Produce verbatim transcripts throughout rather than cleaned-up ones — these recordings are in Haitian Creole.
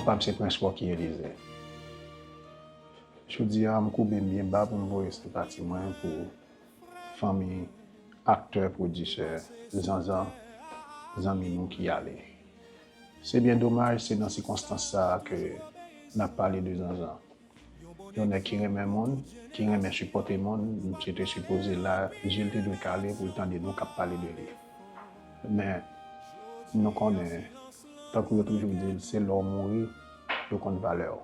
Pa m se Prince Rocky Eliezer. Jodi a, m koube m byen ba pou m voye senpati mwen pou fanmi aktè, pwodisè Zanzan, zanmi nou ki ale. Se byen domaj, se nan sikonstans sa a ke n ap pale de Zanzan. Yon nèg ki renmen moun, ki renmen sipòte moun, misye te sipoze la, je l te dwe kale pou l tande nou k ap pale de li. Men, nou konnen, tankou yo toujou di l, se lè w mouri, yo konn valè w.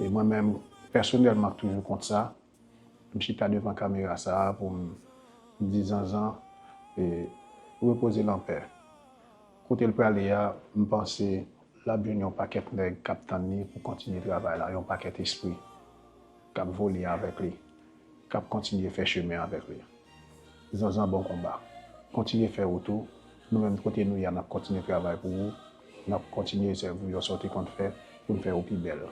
E mwen menm, pèsonèlman, k toujou kont sa, m chita devan kamera sa a pou m di Zanzan, e, repoze l anpè. Kote l prale a, m panse l ap jwenn yon pakèt nèg k ap tann li pou kontinye travay la, yon pakèt espri k ap vole avèk li, k ap kontinye fè chemen avèk li. Zanzan, bon konba. Kontinye fè wout ou. Nou menm, kote nou ye a, n ap kontinye travay pou ou. N ap kontinye sèvi w jan w te konn fè pou n fè yo pi bèl.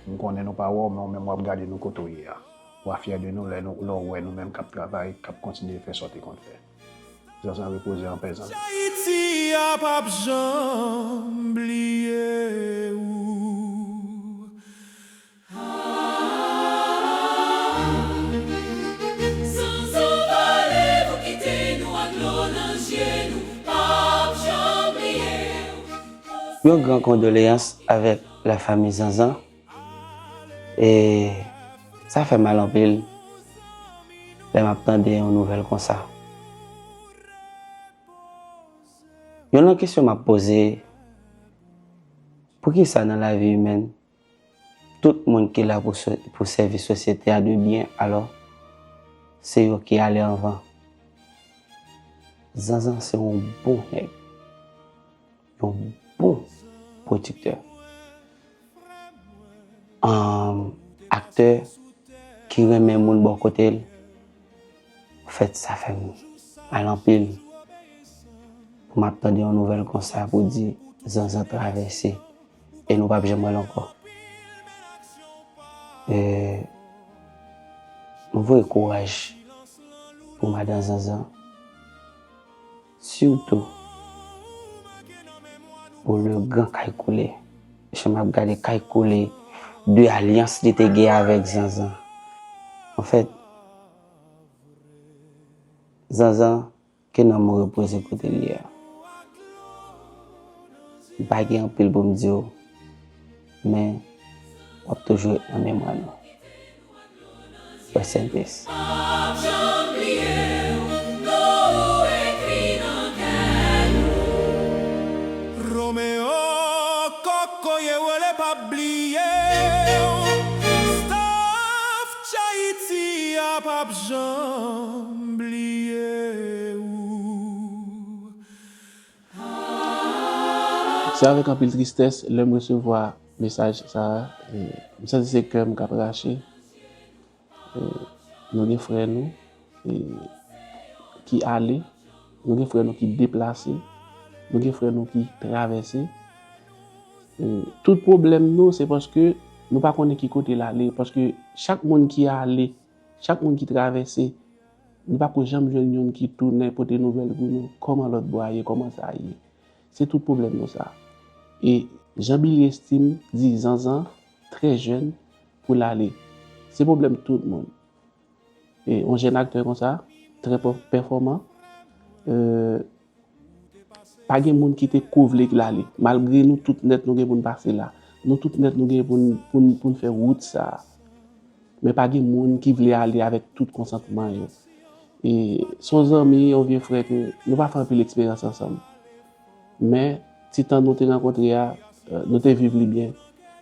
M konnen nou pa wè w, men w menm w ap gade nou kote w ye a. W a fyè de nou lè nou, lè w wè nou menm k ap travay, k ap kontinye fè sa w te konn fè. Zanzan, repoze anpè, zanmi. Ayiti a p ap janm bliye ou. Zanzan pa leve, ou kite nou ak dlo nan je nou, p ap janm bliye w. Yon gran kondoleyans avèk lafanmi Zanzan. E sa fè mal anpil lè m ap tande yon nouvèl konsa. Youn nan kesyon m ap poze, poukisa nan lavi imèn, tout moun ki la pou so-, pou sèvi sosyete a de byen, alò, se yo ki ale anvan? Zanzan se yon bon nèg, yon bon pwodiktè. Ahn, aktè ki renmen moun bò kote l, anfèt, sa fè m mal anpil pou m ap tande yon nouvèl konsa pou di Zanzan travèse e nou p ap janm wè l ankò. E nou voye kouraj pou madan Zanzan, sitou pou le gran Kay Koule. Jan m ap gade Kay Koule, de alyans li te gen avèk Zanzan. Anfèt, Zanzan, ke nanm ou repoze kote l ye a. M pa gen anpil pou m di w, men w ap toujou ret nan memwa nou. Rest in peace. Romeo Kokoye Wole p ap bliye w. Staff Tchayiti a p ap janm bliye w. Se avèk anpil tristès lè m resevwa mesaj sa a. E, m santi se kè m k ap rache. E, nou gen frè nou, e, ki ale, nou gen frè nou ki deplase, nou gen frè nou ki travèse. E, tout pwoblèm nou, se paske nou pa konnen ki kote l ale, paske chak moun ki ale, chak moun ki travèse, nou pa ko janm jwenn youn ki tounen pote nouvèl pou nou, kòman lòt bò a ye, kòman sa ye. Se tout pwoblèm nou sa. E jan Billy Estime di Zanzan, trè jèn, pou l ale. Se pwoblèm tout moun. E yon jèn aktè konsa, trè pè-, pèfòman, e, pa gen moun ki te ko vle l ale. Malgre nou tout nèt nou gen pou n pase la. Nou tout nèt nou gen pou n, pou n, pou n fè wout sa a. Men pa gen moun ki vle ale avèk tout konsantman yo. E se yon zanmi, yon vye frè ke nou pa fè anpil eksperyans ansanm. Men, ti tan nou te rankontre a, e, nou te viv li byen.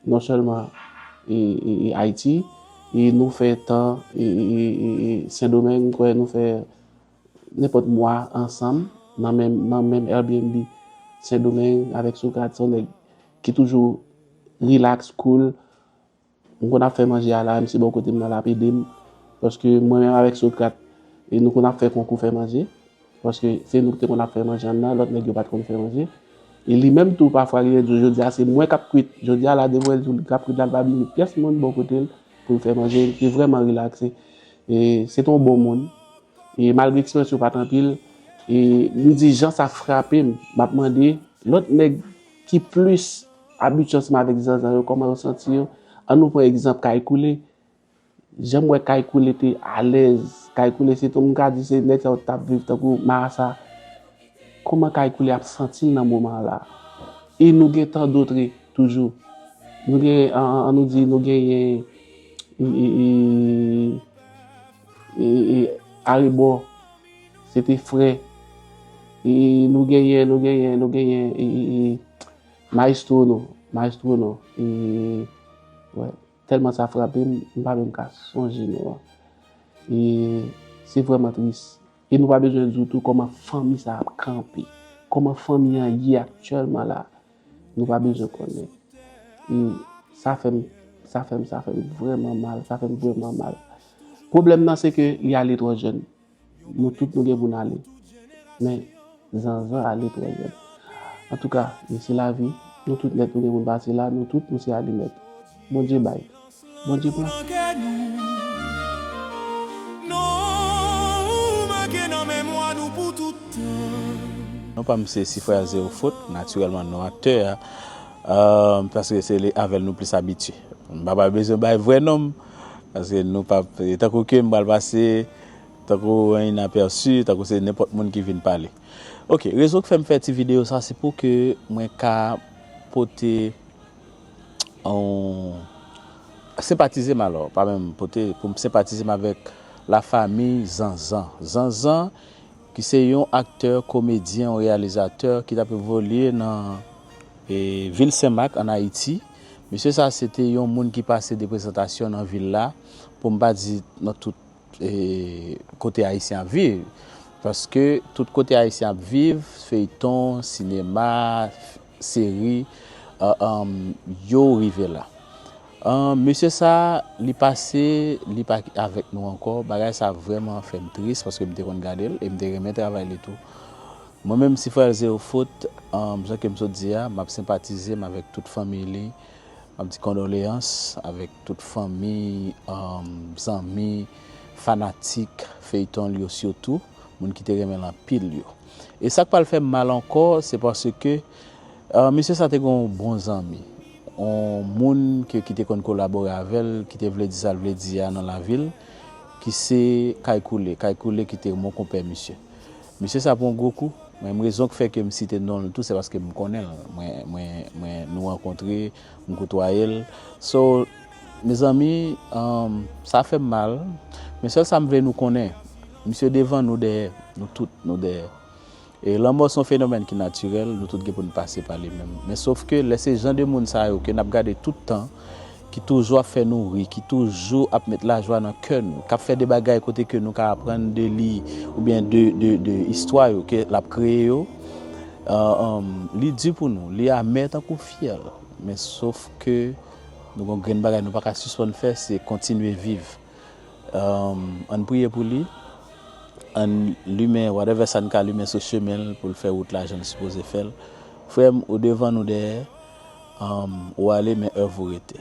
Non sèlman, e, e, e Ayiti, e nou fè tan, e, e, e, e Sendomeng, m kwè nou fè nenpòt mwa ansanm, nan menm, nan menm Airbnb Sendomeng avèk Socrate, se yon nèg ki toujou relax, cool. M konn ap fè manje a la, misye bò kote m nan l ap ede m. Paske mwen menm avèk Socrate, e nou konn ap fè konkou fè manje. Paske se nou ki te konn ap fè manje anndan, lòt nèg yo pa t konn fè manje. E li menm tou, pafwa, genlè di w, jodi a se mwen k ap kwit. Jodi a la, devan l tou, li k ap kwit la, l pa bezwen pyès moun bò kote l pou l fè manje. Li te vrèman rilakse. E se te yon bon moun. E malgre eksperyans yo pa t anpil, e m di jan sa frape m, m ap mande lòt nèg ki plis abitye ansanm avèk zanzan yo, kòman yo santi yo. Ann nou pran egzanp Kay Koule. Jan m wè Kay Koule te alèz. Kay Koule se tou m ka di se nèg sa yo t ap viv tankou marasa. Kòman Kay Koule ap santi l nan moman la? E nou gen tan dotre toujou. Nou gen, an, an nou di, nou genyen e, e, e, e, e, Arebò, se te frè. E nou genyen, nou genyen, nou genyen e, e, e, Maestro nou, Maestro nou. E, wè, tèlman sa frape m, m pa menm ka sonje non an. E se vrèman tris. E nou pa bezwen di w tou kòman fanmi sa ap kanpe, kòman fanmi an ye aktyèlman la. Nou pa bezwen konnen. E sa fè m, sa fè m, sa fè m vrèman mal, sa fè m vrèman mal. Pwoblèm nan se ke li ale twò jèn. Nou tout nou gen pou n ale. Men, zanzan ale twò jèn. Antouka, mesye lavi, nou tout nèt nou gen pou n pase la, nou tout nou se alimèt. Bondye bay. Bondye pran. Non, ou make nan memwa nou pou tout tan. Non pa m se Sifrè Zero Fot, natirèlman non aktè a, euh, paske se li avè l nou plis abitye. M pa pa bezwen bay vrè non m, paske nou pa, tankou ke m pral pase, tankou en inapèsi, tankou se nenpòt moun ki vin pale. Ok, rezon k fè m fè ti videyo sa, se pou ke mwen ka pote yon senpatize m alò, pa menm pote, pou m senpatize m avèk lafanmi Zanzan. Zanzan, ki se yon aktè, komedyen, yon reyalizatè ki t ap evolye nan e, vil Senmak, ann Ayiti. Mesye sa a se te yon moun ki pase de prezantasyon nan vil la, pou m pa di nan tout e, kote Ayisyen ap viv. Paske tout kote Ayisyen ap viv, feyton, sinema, seri, e, e, yo rive la. E, mesye sa a, li pase, li pa avèk nou ankò. Bagay sa a vrèman fè m tris paske m te konn gade l e m te renmen travay li tou. Mwen menm, Sifrè Zero Fot, e, jan ke m sot di a, m ap senpatize m avèk tout fanmi li. M ap di kondoleyans avèk tout fanmi, e, zanmi, fanatik feyton l yo sitou, moun ki te renmen l anpil yo. E sa k pral fè m mal ankò, se paske, e, mesye sa te gen yon bon zanmi, yon moun ke, ki te konn kolabore avè l, ki te vle di sa l vle di a nan lavi l, ki se Kay Koule. Kay Koule ki te monkonpè misye. Misye sa pran gwo kou. Mwen, m rezon k fè ke m site non l tou, se paske m konnen l. Mwen, mwen, mwen, nou rankontre, m koutwaye l. So, mezanmi, um, sa fè m mal. Men sèl sa m vle nou konnen, misye devan nou dèyè, nou tout nou dèyè. E lanmò se yon fenomèn ki natirèl, nou tout gen pou n pase pa li menm. Men sof ke lè se jan de moun sa yo ke n ap gade tout tan, ki toujou ap fè nou ri, ki toujou ap met lajwa nan kè nou, k ap fè de bagay kote ke nou ka aprann de li, oubyen de, de, de istwa yo ke l ap kreye yo, e, e, li di pou nou, li amè tankou fyèl. Men sof ke nou gon grenn bagay nou pa ka sispann fè, se kontinye viv. Um, ann priye pou li, ann limen whatever sa n ka limen sou chemen l pou l fè wout la jan l sipoze fè l. Frè m, ou devan nou dèyè, um, ou ale men èv ou rete.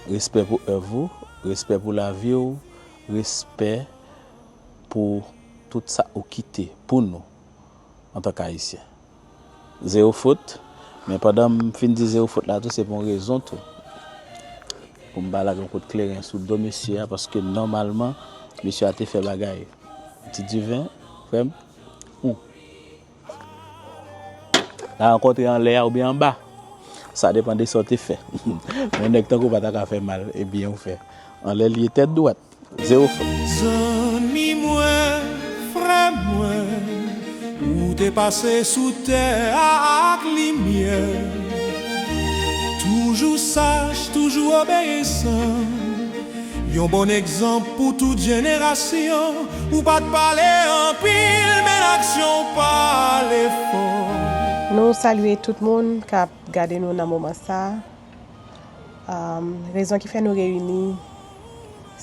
Respè pou èv ou, respè pou lavi w, respè pou tout sa ou kite pou nou antank Ayisyen. Zero fot. Men pandan m fin di zero fot la tou, se pou yon rezon tou. Pou m pa lage yon kout kleren sou do mesye a, paske nòmalman, mesye a te fè bagay. Ti diven, frè m. Ou. L a rankontre anlè a oubyen anba. Sa depann de sa w te fè. Men yon nèg tankou w pa ta ka fè mal, e byen ou fè. Anlè l ye tèt dwat. Zero fot. Zanmi mwen, frè mwen, ou te pase sou tè a ak limyè. Toujou saj, toujou obeyisan. Yon bon egzanp pou tout jenerasyon. Ou pa t pale anpil, men aksyon w pale fò. Nou salye tout moun k ap gade nou nan moman sa a. Rezon ki fè nou reyini,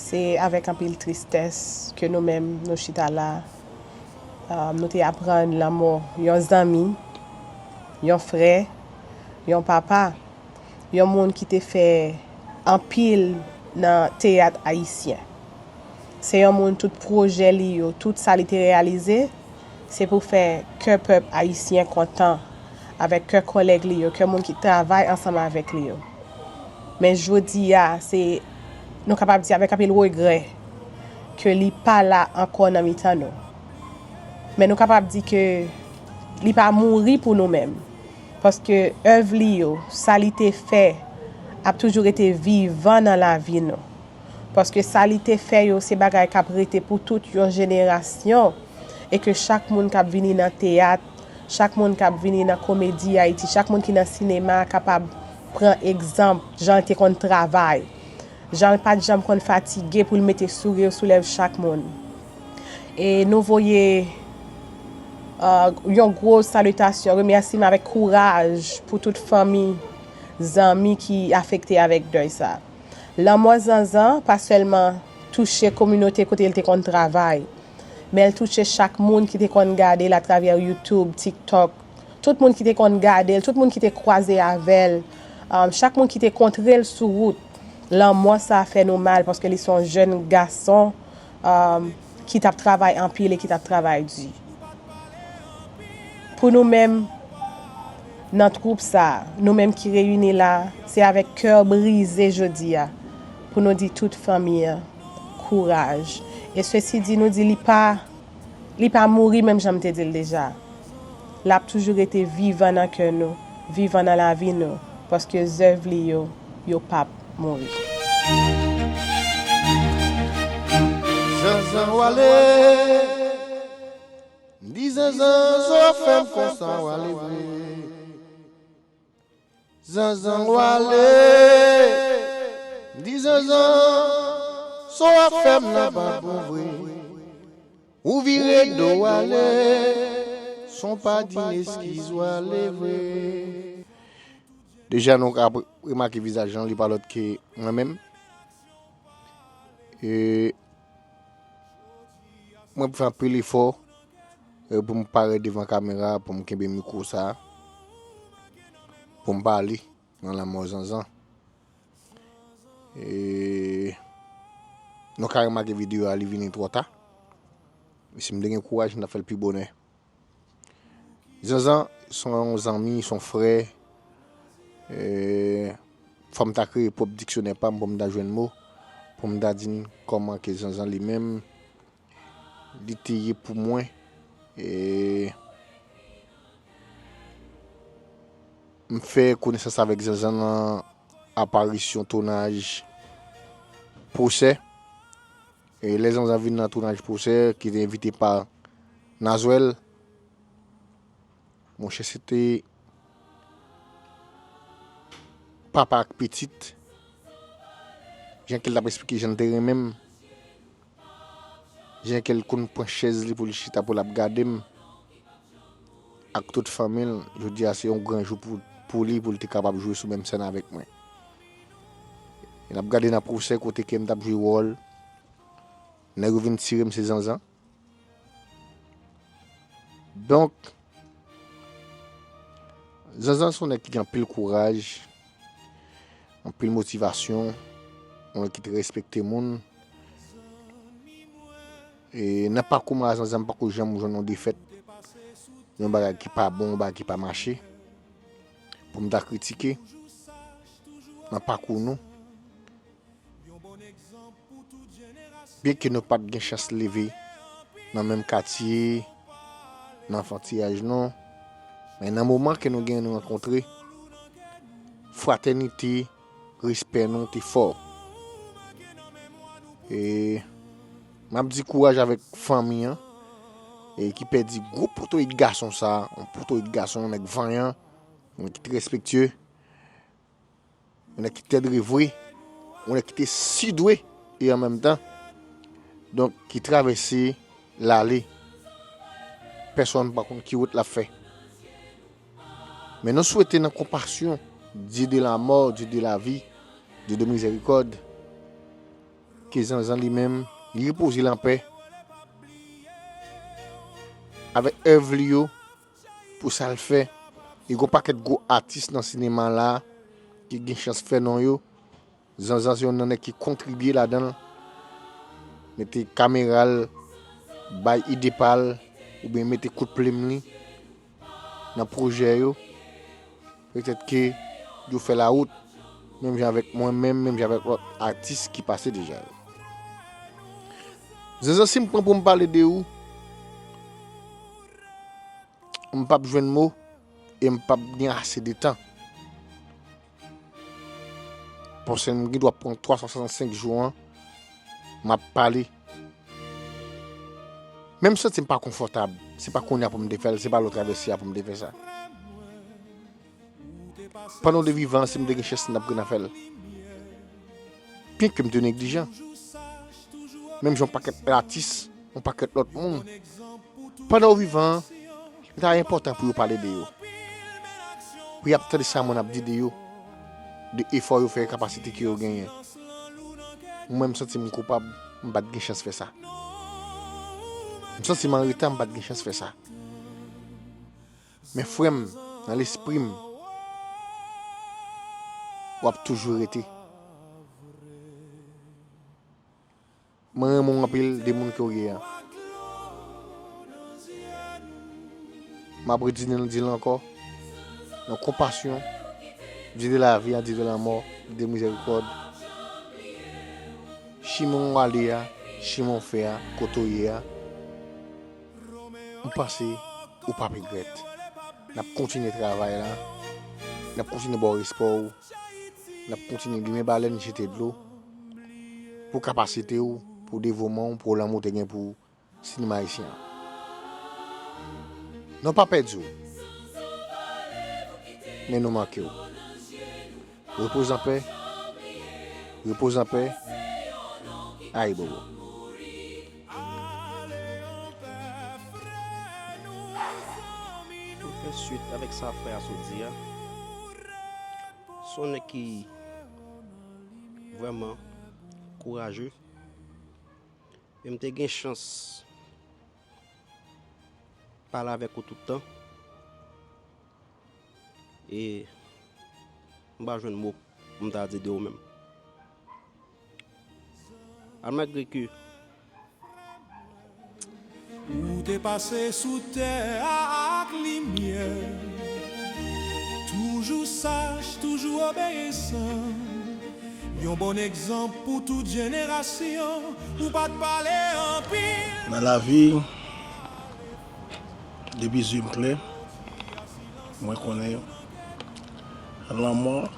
se avèk anpil tristès ke nou menm nou chita la. Nou te aprann lanmò yon zanmi, yon frè, yon papa, yon moun ki te fè anpil nan teyat ayisyen. Se yon moun tout pwojè li yo, tout sa li te reyalize, se pou fè kè pèp ayisyen kontan avèk kè kòlèg li yo, kè moun ki travay ansanm avèk li yo. Men jodi a, se, nou kapab di avèk anpil regrè ke li pa la ankò nan mitan nou. Men nou kapab di ke li pa mouri pou nou menm. Paske èv li yo, sa li te fè, ap toujou rete vivan nan lavi nou. Paske sa li te fè yo, se bagay k ap rete pou tout yon jenerasyon. E ke chak moun k ap vini nan teyat, chak moun k ap vini nan Komedi Ayiti, chak moun ki nan sinema a kapab pran egzanp jan l te konn travay, jan l pa t janm konn fatige pou l mete souri sou lèv chak moun. E nou voye, euh, yon gwo salitasyon, remèsiman avèk kouraj pou tout fanmi, zanmi ki afekte avèk dèy sa. Lanmò Zanzan pa sèlman touche kominote kote l te konn travay, men l touche chak moun ki te konn gade l atravè YouTube, TikTok. Tout moun ki te konn gade l, tout moun ki te kwaze avè l, um, chak moun ki te kontre l sou wout. Lanmò sa fè nou mal paske li se yon jèn gason, um, ki t ap travay anpil e ki t ap travay di. Pou nou menm, nan twoup sa, nou menm ki reyini la, se avèk kè brize jodi a pou nou di tout fanmi an kouraj. E sesi di, nou di li pa, li pa mouri menm jan m te di l deja. L ap toujou rete vivan nan kè nou, vivan nan lavi nou, paske zèv li yo, yo p ap mouri. Zanzan w ale. M di zanzan, sa w ap fè m konsa w ale vre. Zanzan w ale. M di zanzan, sa w ap fè m nan pa bon vre. Ou vire do w ale. San w pa di m eskiz w ale vre. Deja nou ka remake vizaj lan, li pa lòt ke mwen menm. E mwen fè anpil efò, e, pou m parèt devan kamera, pou m kenbe mikwo sa, pou m pale nan lanmò zanzan. E nou ka remake videyo a, li vini twò ta. E si m te gen kouraj, m t ap fè l pi bonè. Zanzan se yon zanmi, se yon frè. E fò m ta kreye pwòp diksyonè pa m pou m ta jwenn mo, pou m ta di n kòman ke zanzan li menm, li te ye pou mwen. E m fè konesans avèk zanzan nan aparisyon tounaj Pwosè. E lè zanzan vin nan tounaj Pwosè, ki te envite pa Nazwèl, monchè, se te papa ak pitit. Jan ke l t ap esplike jan l te renmen m, jan ke l konn pran chèz li pou l chita, pou l ap gade m ak tout fanmi l, jodi a se yon gran jou pou, pou li, pou l te kapab jwe sou menm sèn avèk mwen. E n ap gade nan Pwosè kote ke m t ap jwe wòl nèg yo vin tire m, se zanzan. Donk, zanzan se yon nèg ki gen anpil kouraj, anpil motivasyon, yon nèg ki te respekte moun. E nan pakou mwen a zanzan, m pako janm jwenn yon defèt, yon bagay ki pa bon, yon bagay ki pa mache, pou m ta kritike nan pakou nou. Byenke nou pa t gen chans leve nan menm katye, nan anfantiyaj nou, men nan moman ke nou gen, nou rankontre, fratènite, respè nou te fò. E m ap di kouraj avèk fanmi an, e ki pèdi gwo potoyik gason sa, yon potoyik gason, yon nèg vanyan, yon nèg ki te respektye, yon nèg ki tèt revwe, yon nèg ki te sidwe, e an menm tan, donk, ki travèse l ale. Pèsonn pa konn ki wout l ap fè. Men nou swete nan konpasyon, Dieu de la mort, Dieu de la vie, Dieu de miséricorde, ke zanzan li menm, li repoze l anpè avèk èv li yo, pou sa l fè. E gon pakèt gwo atis nan sinema la ki gen chans fè non yo. Zanzan se youn nan nèg ki kontribye ladan l, mete kamera l, bay ide pa l, oubyen mete kout plim li nan pwojè yo. Petèt ke yo fè lawout, menm jan avèk mwen menm, menm jan avèk lòt atis ki pase deja yo. Zanzan, si m pran pou m pale de ou, m p ap jwenn mo e m p ap gen ase de tan. Paske m gen dwa pran twa san swasannsenk jou an, m ap pale. Men m santi m pa konfòtab, se pa kounye a pou m te fè l, se pa lè w travèse a pou m te fè sa. Pandan w te vivan, si m te gen chans, n t ap grenn ap fè l. Byenke m te neglijan. Menm jan yon pakèt atis, yon pakèt lòt moun. Pandan w vivan, li ta enpòtan pou yo pale de yo. Pou y ap tande sa moun ap di de yo, de efò yo fè, kapasite ke yo genyen. Mwen, m santi m koupab, m pa t gen chans fè sa. M santi m an reta, m pa t gen chans fè sa. Men frè m, nan lespri m, w ap toujou rete. Mwen renmen w anpil de moun ke w ye a. M ap redi l, di l ankò, nan konpasyon, Dye de lavi a, Dye de lanmò, Dye de mizèrikòd. Chimen w ale a, chimen w fè a, kote w ye a, m panse ou p ap regrèt. N ap kontinye travay la, n ap kontinye ba w respè w, n ap kontinye limen balèn, jete dlo pou kapasite w, pou devoman w, pou lanmou w te gen pou sinema ayisyen an. Nou pa pèdi w, men nou manke w. Repoze an pè, repoze an pè, ayibobo. Pou fè swit avèk sa frè a sot di a, se yon nèg ki vrèman kouraje. E m te gen chans pale avèk ou tout tan. E m pa jwenn mo pou m ta di de ou menm. Almalgre ke Ou te pase sou tè a ak limyè. Toujou saj, toujou obeyisan. Yon bon egzanp pou tout jenerasyon. Ou pa t pale anpil. Nan lavi, depi zye m klè, mwen konnen lanmò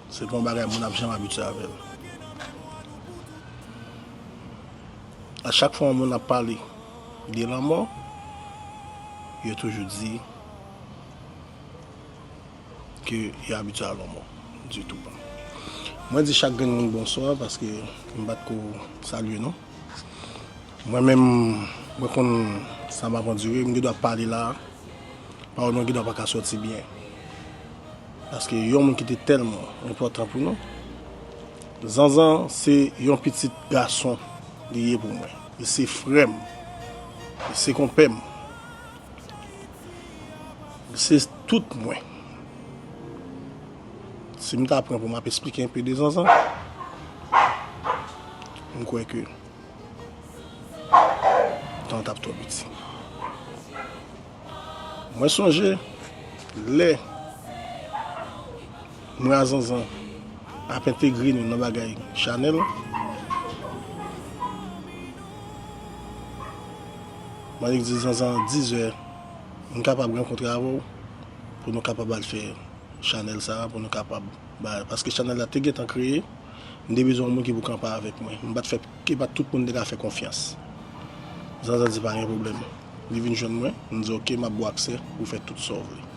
se pa yon bagay moun ap janm abitye avè l. A chak fwa yon moun ap pale de lanmò, yo toujou di ke yo abitye a lanmò. Ditou pa. Mwen di chak grenn moun bonswa paske m pa t ko salye nou. Mwen menm, mwen konn sa m ap andire, m gen dwa pale la a, pawòl mwen gen dwa pa ka sòti byen. Paske yon moun ki te tèlman enpòtan pou nou, Zanzan se yon pitit gason li ye pou mwen. Li se frè m. Li se konpè m. Li se tout mwen. Si m ta pran pou m ap esplike enpe de Zanzan, m kwè ke tan t ap twò piti. Mwen sonje lè mwen a Zanzan ap entegre nou nan bagay chanèl, m annik di Zanzan dizè m kapab rankontre avè w pou nou kapab al fè chanèl sa a, pou nou kapab ba, paske chanèl la te gentan kreye, m te bezwen yon moun ki pou kanpe avèk mwen. M pa t fè, e pa tout moun m te ka fè konfyans. Zanzan di pa gen pwoblèm. Li vin jwenn mwen, m di oke, m ap ba w aksè pou w fè tout sa w vle.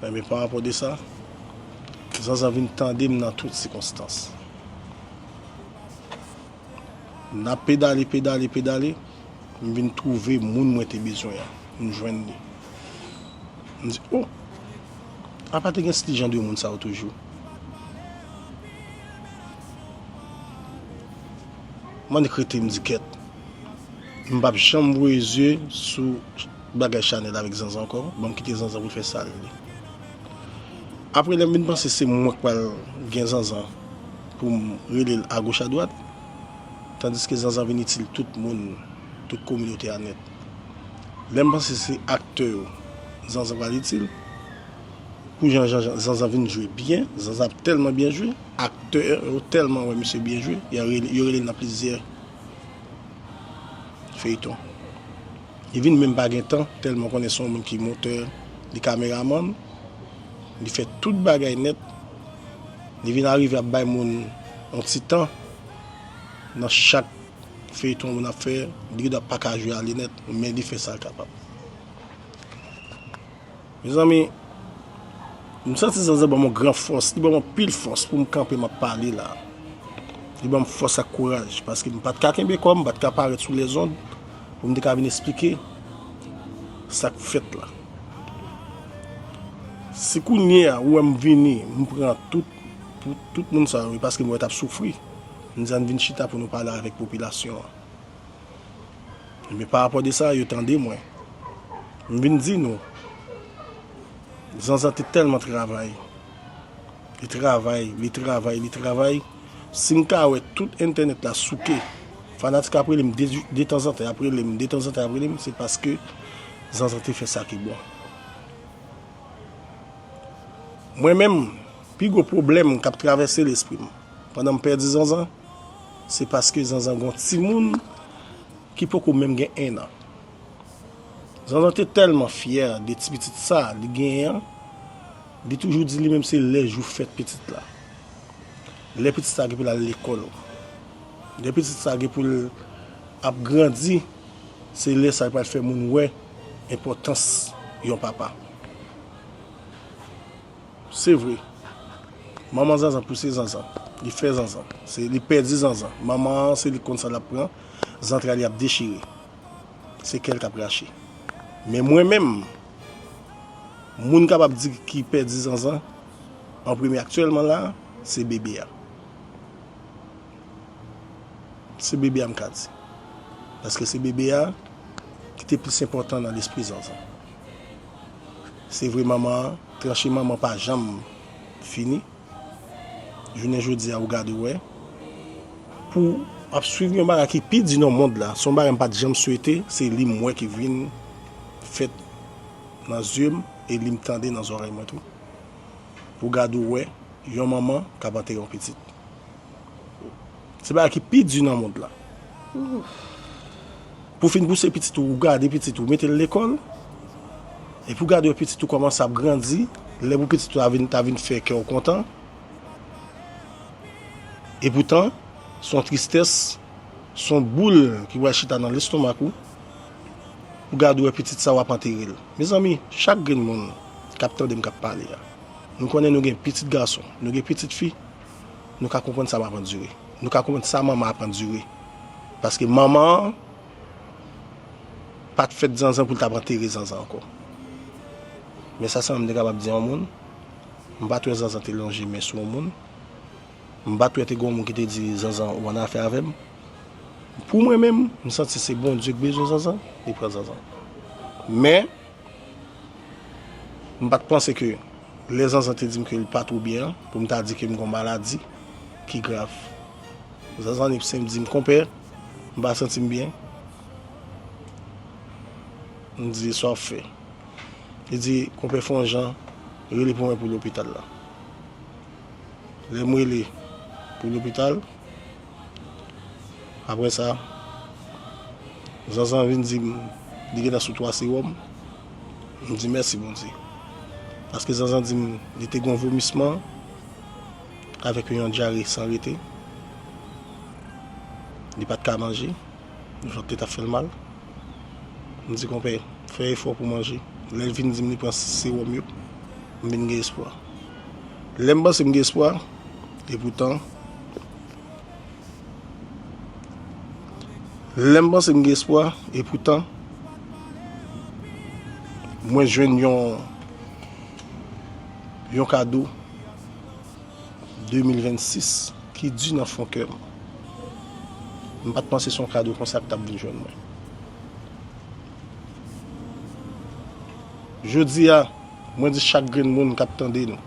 Enben, pa rapò de sa, Zanzan vin tande m nan tout sikonstans. N ap pedale, pedale, pedale, m vin twouve moun mwen te bezwen an. M jwenn li. M di, o! Apa te gen jan de moun sa yo toujou? M annik rete, m di kèt. M p ap janm voye zye sou bagay chanèl avèk Zanzan ankò. Ban m kite Zanzan pou l fè sa l vle. Apre lè m vin panse se mwen k pral gen Zanzan pou m rele l agoch adwat, tandiske Zanzan vin itil tout moun, tout kominote a nèt. Lè m panse se aktè yo Zanzan pral itil, Pou jan Zanzan vin jwe byen, Zanzan ap tèlman byen jwe, aktè yo tèlman wè misye byen jwe, yo rele l nan plizyè feyton. Li vin menm pa gen tan, tèlman konnen se yon moun ki montè, li kameramann, li fè tout bagay nèt. Li vin arive ap bay moun yon ti tan nan chak feyton moun ap fè, li gendwa pa ka jwe ale nèt, men li fè sa l kapab. Mezanmi, m santi Zanzan ban m yon gran fòs, li ban m anpil fòs pou m kanpe, m ap pale la. Li ban m fòs ak kouraj, paske m pa t ka kenbe kò m, m pa t ka parèt sou lèzond pou m te ka vin esplike sa k fèt la. Si kounye a ou wè m vini, m pran tout, pou tout moun sa yo, e paske m wè t ap soufri, m di ann vin chita pou nou pale avèk popilasyon an. Ebyen, pa rapò de sa, yo tande mwen. M vin di nou, Zanzan te tèlman travay. Li travay, li travay, li travay. Si m ka wè tout entènèt la souke, fanatik ap rele m de, detanzantan, y ap rele m, detanzantan, y ap rele m, se paske Zanzan te fè sa ki bon. Mwen menm, pi gwo pwoblèm k ap travèse lespri m pandan m pèdi Zanzan, se paske Zanzan gon timoun ki poko menm gen ennan. Zanzan te tèlman fyè de ti pitit sa li genyen an, li toujou di li menm se lè jou fèt pitit la. Lè pitit sa gen pou l al lekòl, lè pitit sa gen pou l ap grandi, se lè sa l pral fè moun wè enpòtans yon papa. Se vre. Manman Zanzan pouse Zanzan. Li fè Zanzan. Se li pèdi Zanzan. Manman an, se li k konn sa l ap pran. Zantray li ap dechire. Se kè l k ap rache. Men mwen menm, moun kapab di ki pèdi Zanzan an premye aktyèlman la, se bebe a. Se bebe a m ka di. Paske se bebe a ki te plis enpòtan nan lespri Zanzan. Se vre manman an, tranche manman pa janm fini. Jounen jodi a ou gade w wè. Pou ap swiv yon bagay ki pi di nan mond la, se yon bagay m pa t janm swete, se li m wè ki vin fèt nan zye m e li m tande nan zòrèy mwen tou. Pou gade w wè yon manman k ap antere yon pitit. Se bagay ki pi di nan mond la. Pou fin pouse pitit ou, ou gade pitit ou, mete l lekòl, epi ou gade pitit ou kòmanse ap grandi, lè pou pitit ou ta vin, ta vin fè kè w kontan. Epoutan, se yon tristès, se yon boul ki pral chita nan lestomak ou, pou gade w wè pitit sa w ap antere l. Mezanmi, chak grenn moun k ap tande m k ap pale a, nou konnen nou gen pitit gason, nou gen pitit fi, nou ka konprann sa m ap andire. Nou ka konprann sa manman ap andire. Paske manman an pa t fèt Zanzan pou l t ap antere Zanzan ankò. Men sa sèlman m te kapab di yon moun. M pa t wè Zanzan te lonje men sou yon moun. M pa t wè te gen yon moun ki te di, Zanzan, ou annafè avè m. Pou mwen menm, m santi se Bondye k bezwen Zanzan, li pran Zanzan. Men, m pa t panse ke lè Zanzan te di m ke l pa twò byen an, pou m ta di ke m gen yon maladi ki grav. Zanzan Nip senk di m, Konpè, m pa santi m byen. M di, Sa w ap fè? Li di, Konpè, fè yon jan, rele pou mwen pou lopital la. Lè m rele pou lopital, apre sa, Zanzan vin di m li gentan sou twa sewòm. M di, Mèsi, Bondye. Paske Zanzan di m li te gen yon vomisman avèk yon dyare san rete. Li pa t ka manje. Vant li t ap fè l mal. M di, Konpè, fè efò pou manje. Lè l vin di m li pran sewòm yo, m vin gen espwa. Lè m panse m gen espwa, epoutan, lè m panse m gen espwa, epoutan, mwen jwenn yon, yon kado de mil vennsis ki di nan fon kè m. M pa t panse se yon kado konsa ki t ap vin jwenn mwen. Jodi a, mwen di chak grenn moun k ap tande nou,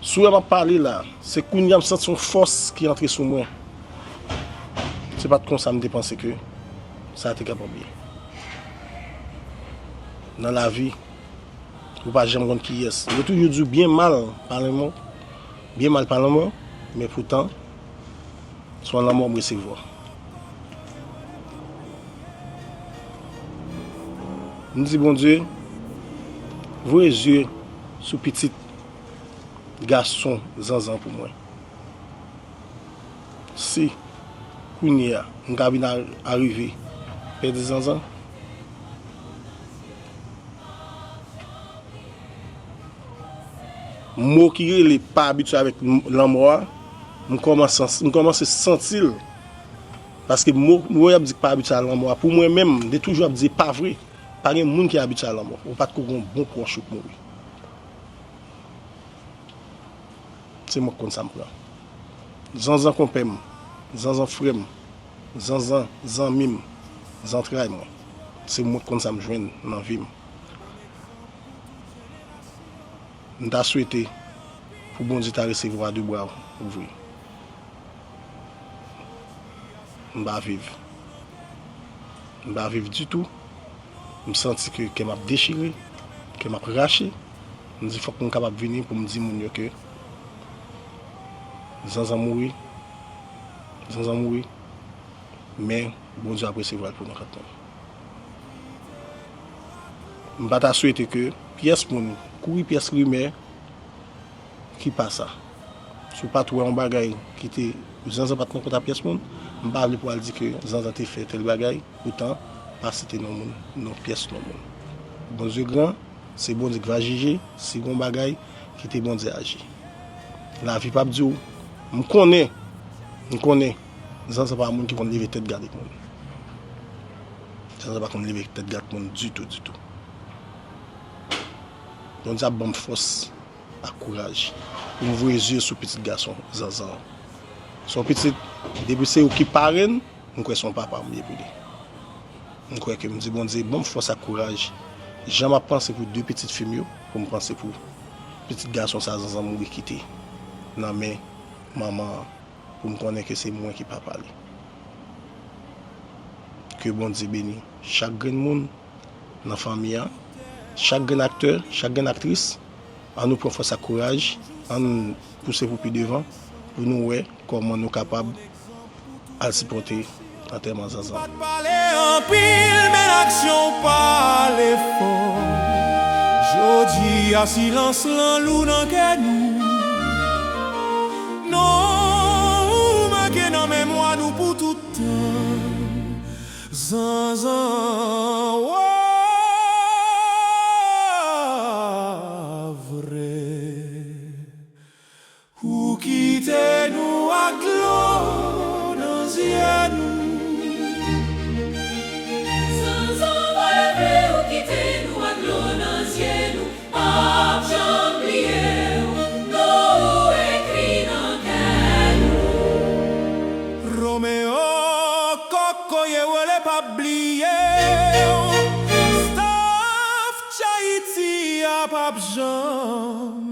si w wè m ap pale la, se kounye a m santi yon fòs ki antre sou mwen. Se pa t konsa m te panse ke sa te kapab ye. Nan lavi, ou pa janm konn kiyès. Yo toujou di w byen mal pa lanmò, byen mal pa lanmò, men poutan, se yon lanmò m resevwa. M di Bondye, voye zye sou pitit gason Zanzan pou mwen. Si kounye a m ka vin a- arive pèdi Zanzan, mo ki rele pa abitye avèk m- lanmò a, m kòmanse m kòmanse santi l. Paske mo mo y ap di k pa abitye a lanmò a, pou mwen menm, m te toujou ap di e pa vre. Pa gen moun ki abitye a lanmò. Ou pa t ko gen yon bon pwòch ou k mouri. Se mwen k konn sa m pran. Zanzan konpè m, Zanzan frè m, Zanzan zanmi m, zantray mwen. Se mwen k konn sa m jwenn nan vi m. M ta swete pou Bondye ta resevwa de bra ouvri. M pa viv. M pa viv ditou. M santi ke kè m ap dechire, kè m ap rache. M di fòk m kapab vini pou m di moun yo ke Zanzan mouri, Zanzan mouri, men Bondye ap resevwa l pou nou kantmenm. M pa ta swete ke pyès moun kouri pyès rimè ki pa sa. Si w pa t wè yon bagay ki te, Zanzan pa t nan kontak pyès moun, m pa vle pou al di ke Zanzan te fè tèl bagay, poutan pa site non moun, non pyès non moun. Bondye gran, se Bondye ki va jije, si gon bagay, kite Bondye aji. Lavi p ap di w, m konnen, m konnen, Zanzan pa moun ki konn leve tèt gade moun. Zanzan pa konn leve tèt gade moun ditou, ditou. Bondye ap ban m fòs ak kouraj pou m voye zye sou pitit gason Zanzan an. Se yon pitit, depi se ou ki parenn, m kwè se yon papa m ye pou li. M kwè ke m di Bondye ban m fòs ak kouraj. Jan m ap panse pou de pitit fi m yo, pou m panse pou pitit gason sa Zanzan mouri kite nan men manman an, pou m konnen ke se mwen ki papa li. Ke Bondye beni chak grenn moun nan fanmi an, chak grenn aktè, chak grenn aktris. Ann nou pran fòs ak kouraj, ann nou pouse pou pi devan, pou nou wè kòman nou kapab al sipòte antèman Zanzan. Ou pa t pale anpil, men aksyon w pale fò. Jodi a, silans lan lou nan kè nou. Non ou make nan memwa nou pou tout tan. Zanzan, wa vre. Ou kite nou ak dlo nan zye nou. Zanzan, wa vre, ou kite nou ak dlo nan zye nou. P ap janm bliye w, non ou ekri nan kè nou. Romeo Kokoye Wele p ap bliye w. Staff Tchayiti a p ap janm